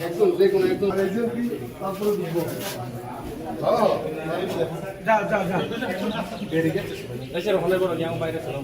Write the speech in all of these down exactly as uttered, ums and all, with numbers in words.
একদম, যে কোনো একদম। তারপরে দিব। হ্যাঁ। যা, যা, যা। এই যে ওখানে বড়, ইয়াং বাইরে চলো।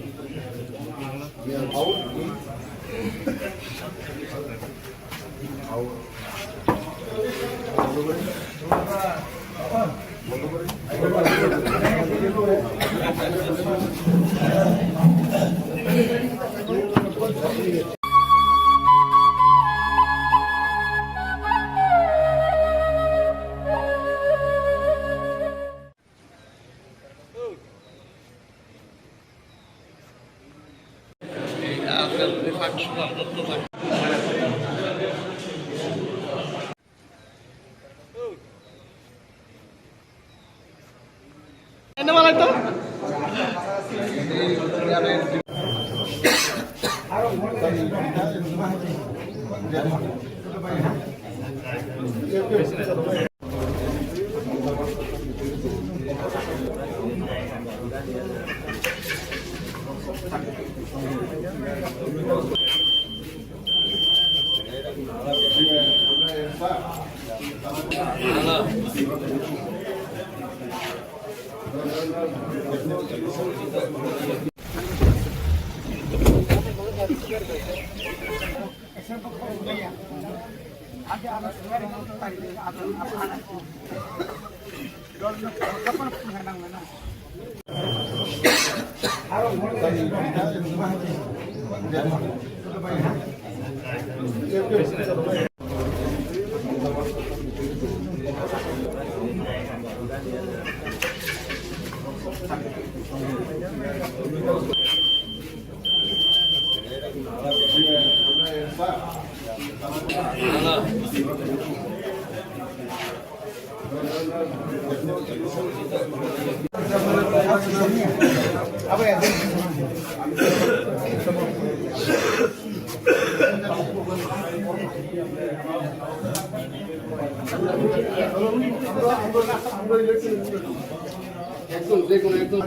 একদম, যে কোনো একদম।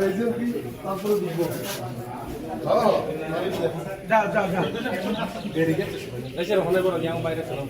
তারপরে দিব। হ্যাঁ। যা, যা, যা। এই যে ওখানে বড়, ইয়াং বাইরে চলো।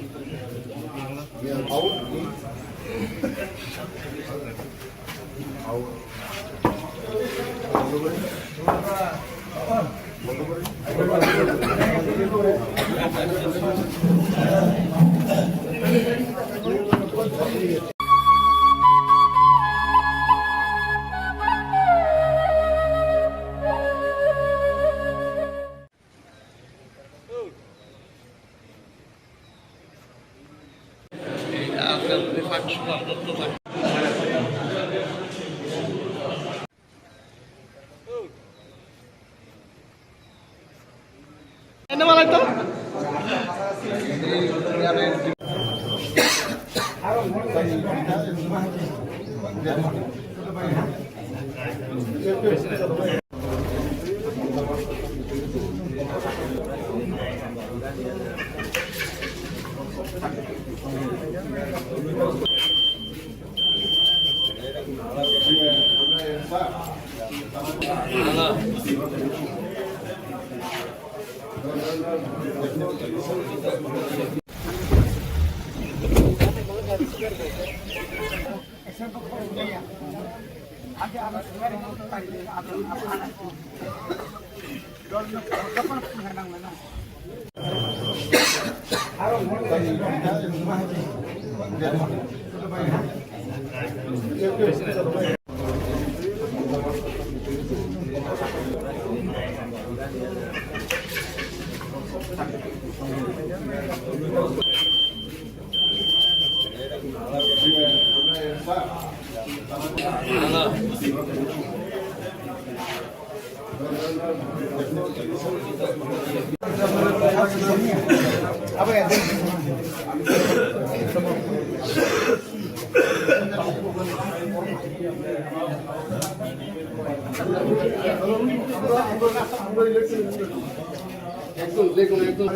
একদম, যে কোনো একদম।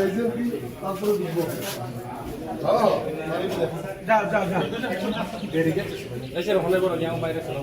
তারপরে দিব। হ্যাঁ। যা, যা, যা। এই যে ওখানে বড়, ইয়াং বাইরে চলো।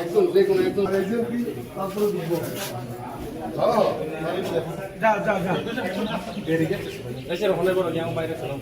একদম যে কোনো একদম। যা, যা, যা। এই যে ওখানে বড় গ্যাং বাইরে চলো।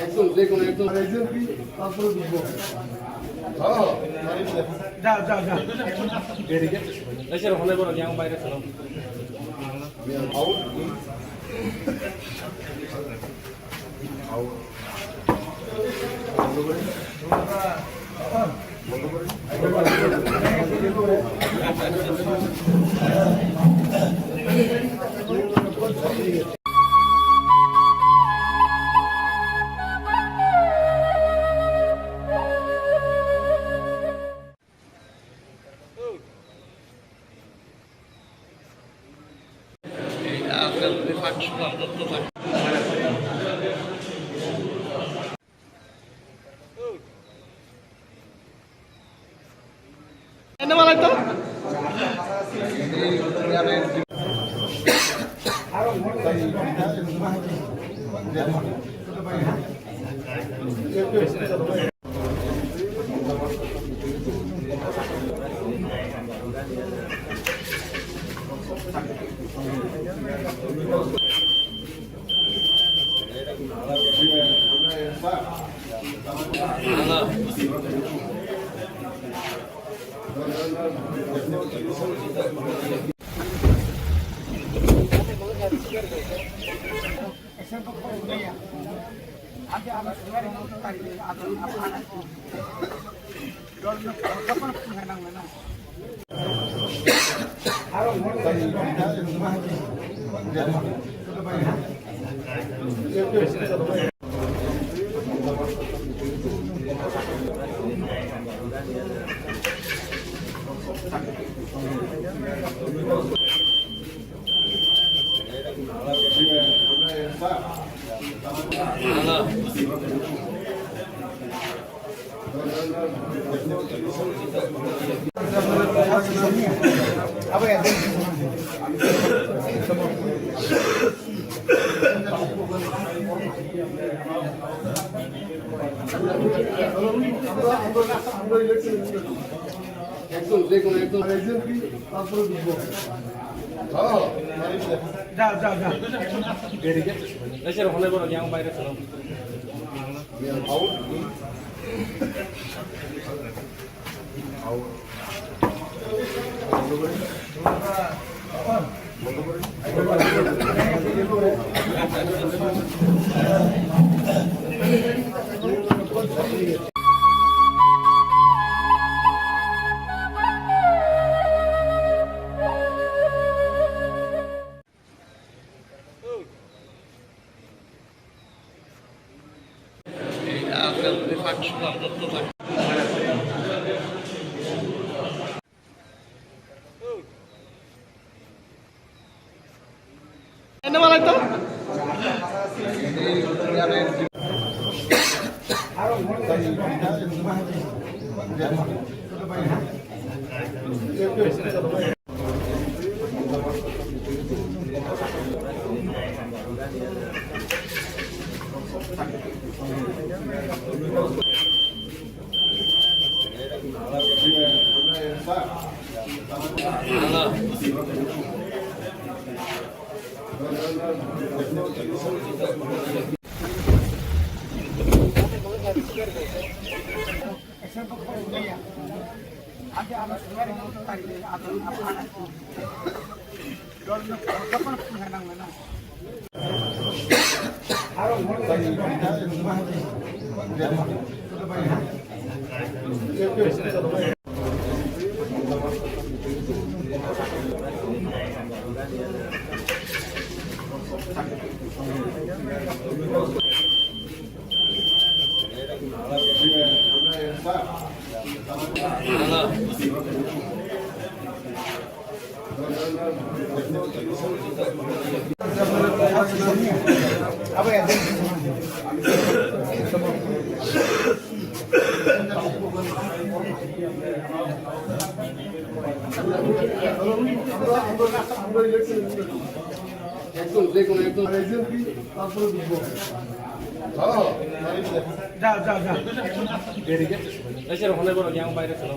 একদম যে কোনো একদম। তারপরে ঢুকবো। হ্যাঁ। যা, যা, যা। এই যে ওখানে বড় গ্যাং বাইরে চলো। একদম, যে কোনো একদম। যা, যা, যা। এই যে ওখানে বড় গ্যাং বাইরে চলো। একদম, যে কোনো একদম। যা, যা, যা। এই যে ওখানে বড় গ্যাং বাইরে চলো।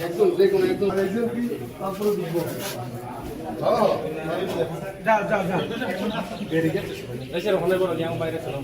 একদম, যে কোনো একদম। যা, যা, যা। এসে ওখানে বলো, আমি বাইরে চলো।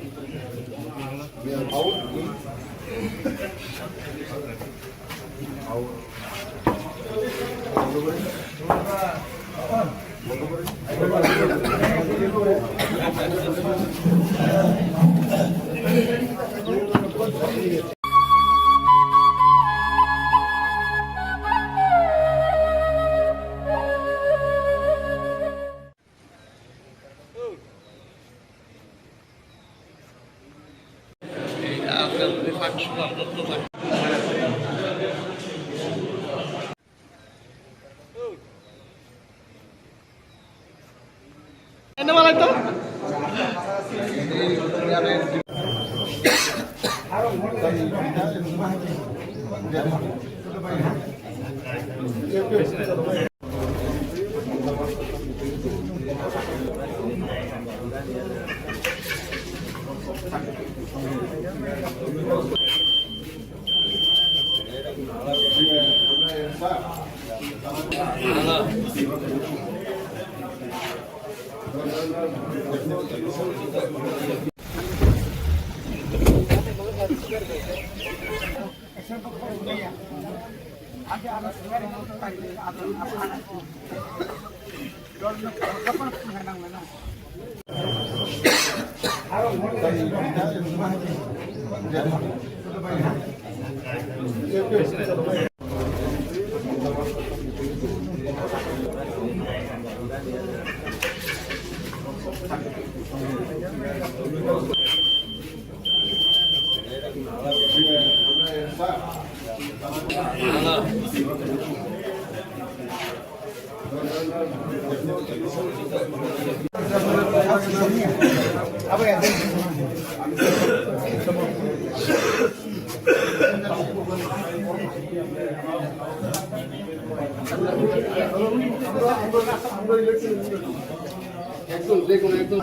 একদম, যে কোনো একদম।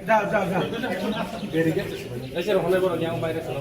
যা, যা, যা। এসে ওখানে বলো, আমি বাইরে চলো।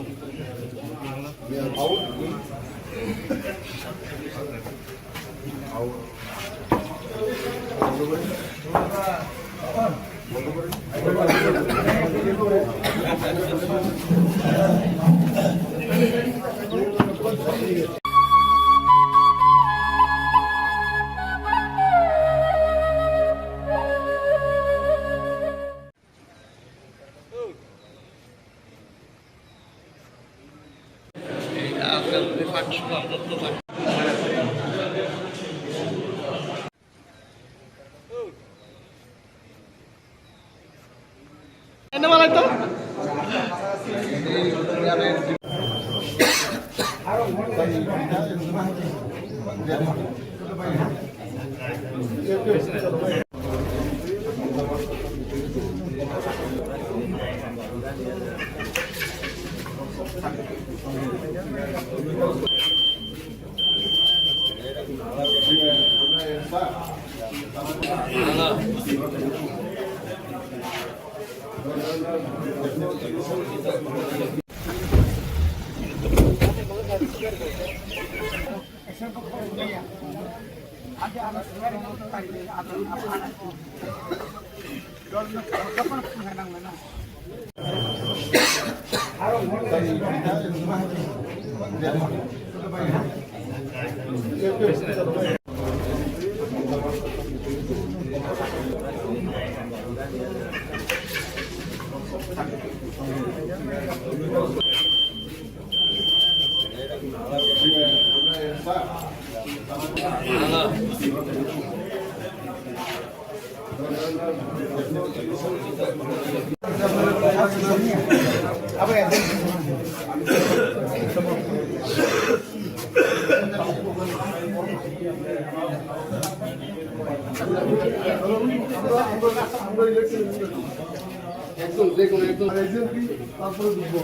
একদম, যে কোনো একদম। আর একজন কি? তারপরে ঢুকবো।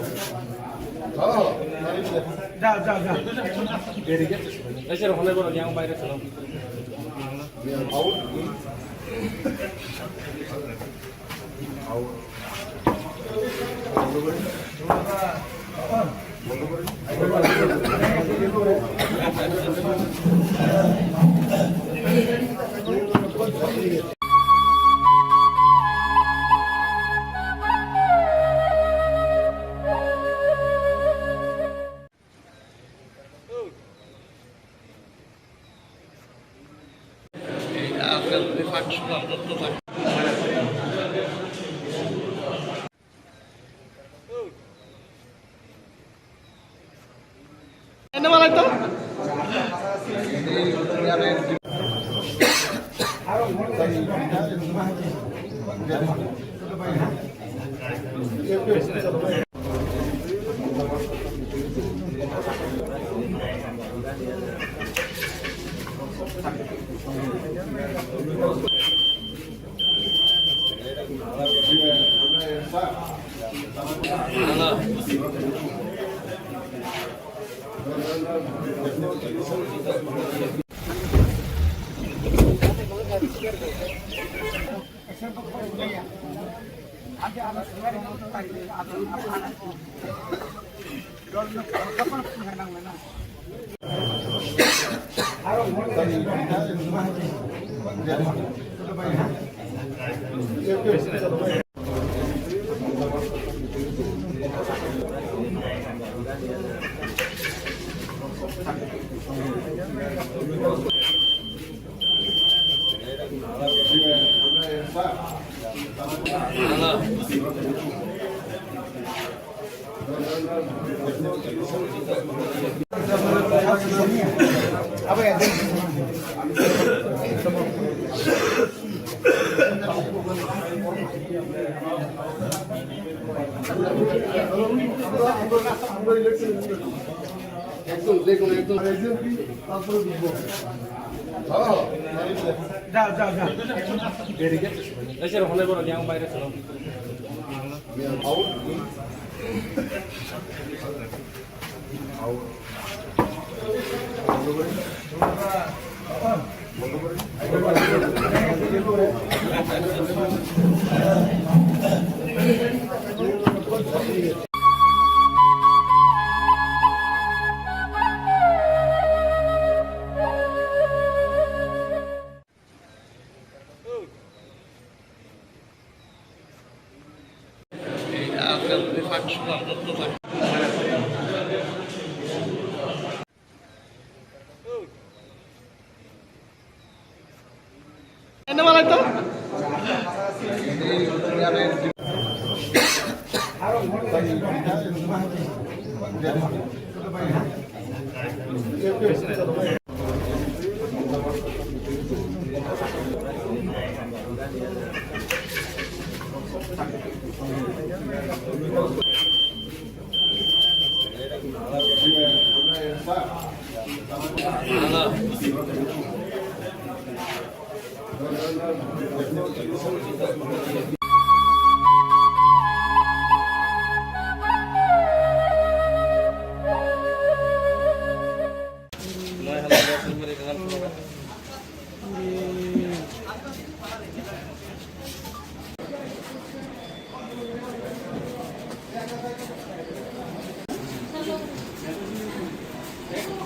হ্যাঁ। যা, যা, যা। এই যে ওখানে বড়, নিয়ে বাইরে চলো। একদম, যে কোনো একদম। আর একজন কি? তারপরে ঢুকবো। হ্যাঁ। যা, যা, যা। এই যে ওখানে বড়, নিয়ে বাইরে চলো।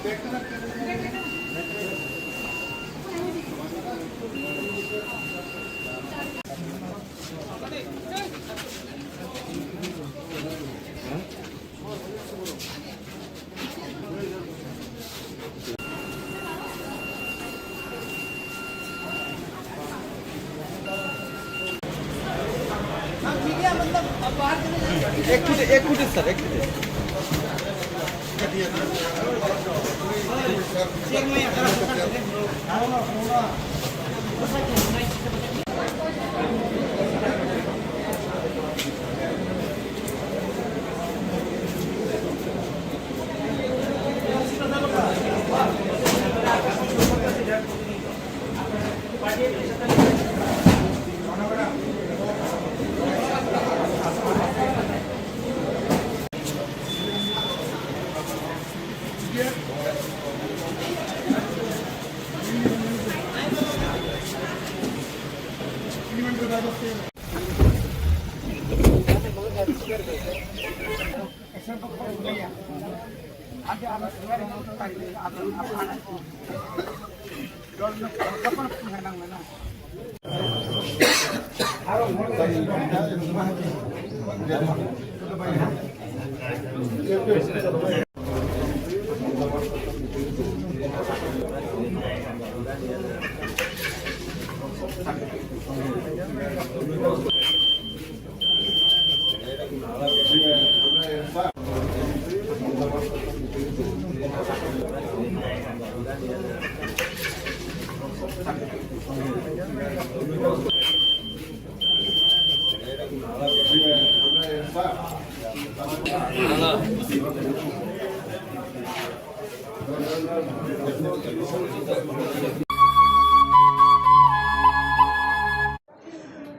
एक फुट, एक फुट है सर, एक फुट है।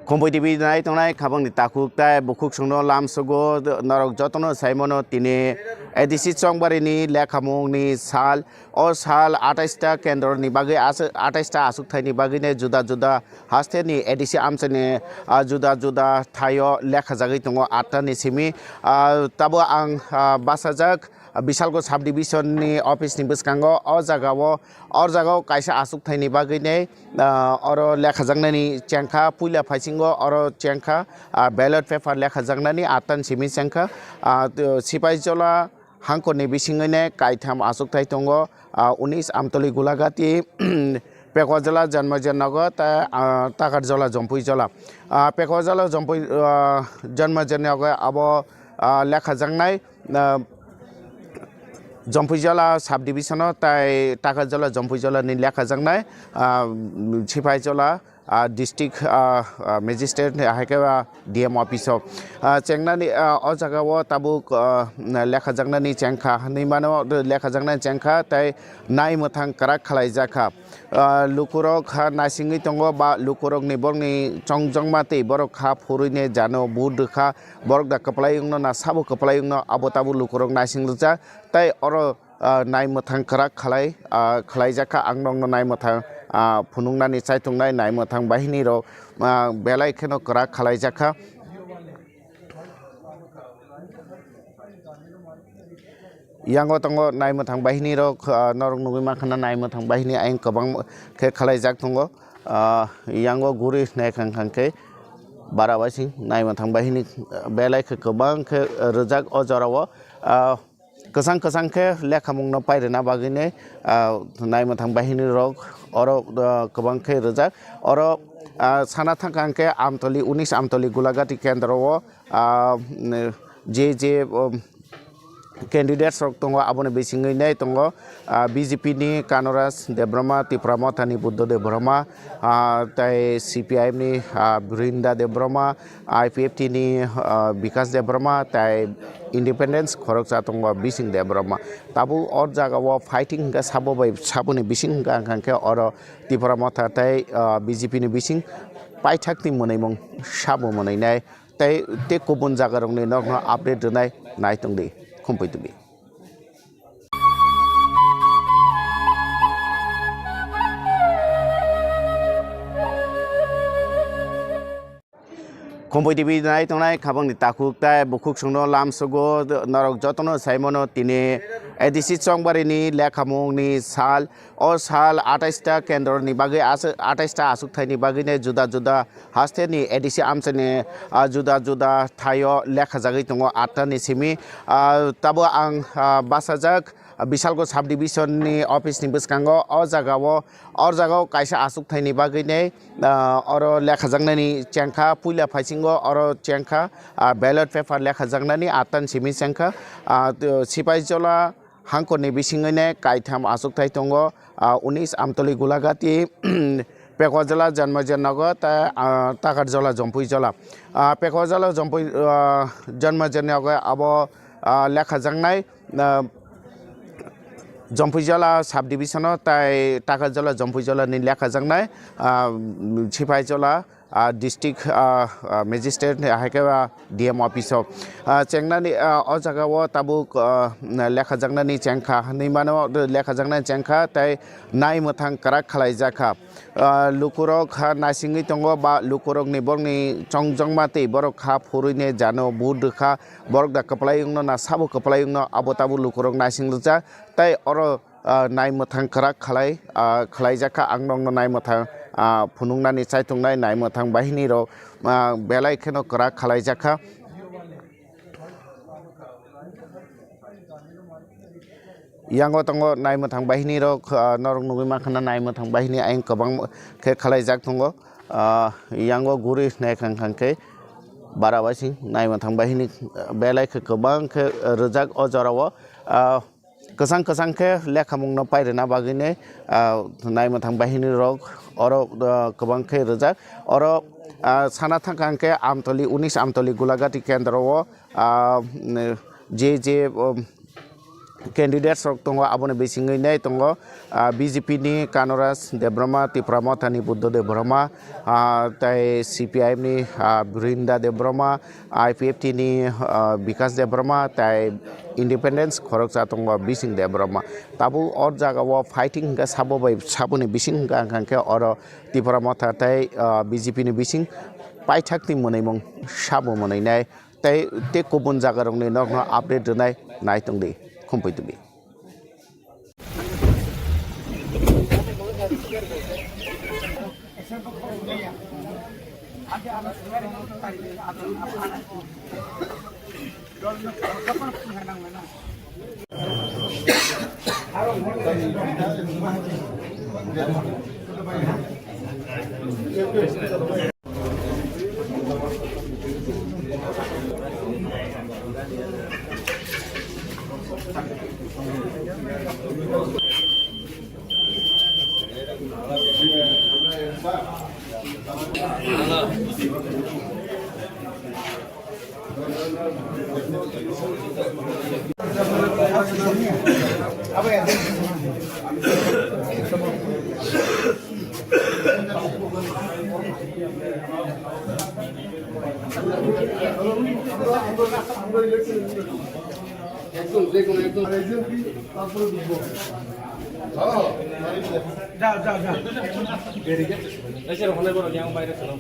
Khumpui T V nai tongnai khabangni takhuk tai bukhuk songno lamsogo norok jotono saimano tini A D C Chongbarini lekhamungni sal. O sal atais ta kendroni bagwi as-, atais ta aswkthaini bagwino juda juda hasteni A D C amchaini, ah, juda juda thaio lekhajagwi tongo atta ni simi. Ah, tabo ang, ah, bachajak, ah, Bisalgo sub division ni office ni bwskango o jagao, o jagao kaisa aswkthaini bagwino, ah, oro lekhajaknani chengkha, puila phaisingo oro chengkha, ah, ballot paper lekhajaknani atta ni simi chengkha, ah, Sipaijola, Hangkorni bisingwino kaitham achukthai tongo, ah, unis Amtoli Gulagati, Pekwajala Janmajan Nagar tei, ah, Takarjala Jompuijala. Ah, Pekwajala Jompui, ah, Janmajan Nagar abo, ah, lekhajaknai, ah, Jompuijala subdivision-o tei Takarjala Jompuijalani lekhajaknai, ah, Sipaijola, ah, district, ah, ah, magistrate hai khe, ah, D M office o, ah, chengnani, ah, o jaga o tabuk, ah, lekhajaknani chengkha hinwi mano, lekhajaknani chengkha tei nai mwthang kwrak khlaijakha. Ah, lukurok ha naisingwi tongo ba lukurokni borokni chongjongma tei borok kha phurwini jano vote rwkha, borok da kwplai wngno na sabo kwplai wngno abo tabuk lukurok naising rwjak tei oro ah, nai mwthang kwrak khlai, ah, khlaijakha. Ang nokno nai mwthang, ah, phunuknani chaitungnai nai mwthang bahini rok, ah, belai kheno kwrak khlaijakha. Yango tongo nai mwthang bahini rok, ah, norok nugwi mankha na nai mwthang bahini ayang kwbang khe khlaijak tongo. Ah, yango guri naikha khe bara baising nai mwthang bahini belai khe kwbang khe rwjak o jorao. Ah, kwchang kwchang khe lekhamungno pairwna bagwino, ah, nai mwthang bahini rok oro, ah, kwbang khe rwjak. Oro, ah, sana thangkha hwnkhe Amtoli, unis Amtoli Gulagati kendro o, ah, je je, um, candidates rok tongo, aboni bisingwi nai tongo, ah, B J P ni Kanoraj Debbarma, Tipra Mothani Buddha Debbarma, ah, tei C P I M ni, ah, Brinda Debbarma, I P F T ni, ah, Bikas Debbarma tei independence khoroksa tongo Bising Debbarma. Tabuk o jaga o fighting hwnkhe sabo bai saboni bising hwnkha hwnkha khe oro Tipra Motha tei, ah, B J P ni bising paithakni mwnwimung sabo mwnwinai tei, tei kubun jaga rokni nokno update rwnai nai tongdi, khumpui tongdi. Mumbai T V nai tongnai khabangni takhuk tai bukhuk songno lamsogo norok jotono saimano tini A D C Chongbarini lekhamungni sal. O sal atais ta kendroni bagwi as-, atais ta aswkthaini bagwino juda juda hasteni A D C amchaini, ah, juda juda thaio lekhajagwi tongo atta ni simi. Ah, tabo ang, ah, bachajak, ah, Bisalgo sub division ni office ni bwskango o jagao, o jagao kaisa aswkthaini bagwino, ah, oro lekhajaknani chengkha, puila phaisingo oro chengkha, ah, ballot paper lekhajaknani atta ni simi chengkha. Ah, Sipaijola hangkorni bisingwino kaitham achukthai tongo, ah, unis Amtoli Gulagati, Pekwajala Janmajan Nagar tei, ah, Takarjala Jompuijala. Ah, Pekwajala Jompui, ah, Janmajan Nagar abo, ah, lekhajaknai, ah, Jompuijala sub division o tei Takarjala Jompuijala ni lekhajaknai, ah, Sipaijola ah, district, ah, ah, magistrate ni, hai khe, ah, D M office o, ah, chengnani, ah, o jaga o tabuk, ah, lekhajaknani chengkha hinwi mano, lekhajaknani chengkha tei nai mwthang kwrak khlaijakha. Ah, lukurok ha naisingwi tongo ba lukurokni borokni chongjongma tei borok ha phurwini jano vote rwkha, borok da kwplai wngno na sabo kwplai wngno abo tabuk lukurok naising rwjak tei oro ah, nai mwthang kwrak khlai, ah, khlaijakha. Ang nokno nai mwthang, ah, phunuknani chaitungnai nai mwthang bahini rok, ah, belai kheno kwrak khlaijakha. Yango tongo nai mwthang bahini rok, ah, norok nugwi mankha na nai mwthang bahini ayang kwbang khe khlaijak tongo. Ah, yango guri naikha khe bara baising nai mwthang bahini, ah, belai khe kwbang khe rwjak o jorao. Ah, kwchang kwchang khe lekhamungno pairwna bagwino, ah, nai mwthang bahini rok oro, ah, kwbang khe rwjak. Oro, ah, sana thangkha hwnkhe Amtoli, unis Amtoli Gulagati kendro o, ah, je je, um, candidates rok tongo, aboni bisingwi nai tongo, ah, B J P ni Kanoraj Debbarma, Tipra Motha ni Buddha Debbarma, ah, tei C P I M ni, ah, Brinda Debbarma, I P F T ni, ah, Bikas Debbarma tei Independence khoroksa tongo Bising Debbarma. Tabuk o jaga o fighting hwnkhe sabo bai saboni bising hwnkha, hwnkha khe oro Tipra Motha tei, ah, B J P ni bising paithakni mwnwimung sabo mwnwinai tei, tei kubun jaga rokni nokno update rwnai nai tongdi, khumpui tongdi. একদম, যে কোনো একদম। যা, যা, যা। এই যে ওখানে বড় নিয়ে বাইরে চলো।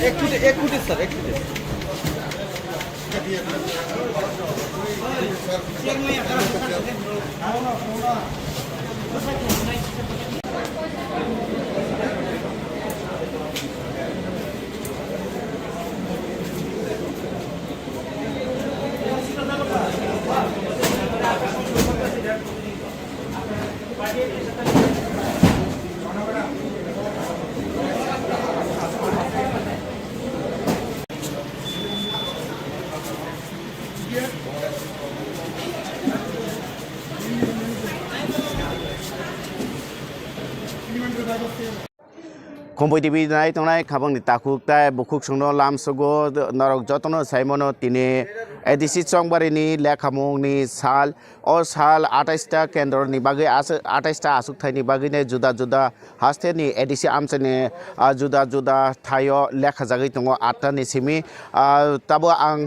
এক ফুটে, এক ফুটে স্যার, এক ফুটে। Khumpui T V nai tongnai khabangni takhuk tai bukhuk songno lamsogo norok jotono saimano tini A D C Chongbarini lekhamungni sal. O sal atais ta kendroni bagwi as-, atais ta aswkthaini bagwino juda juda hasteni A D C amchaini, ah, juda juda thaio lekhajagwi tongo atta ni simi. Ah, tabo ang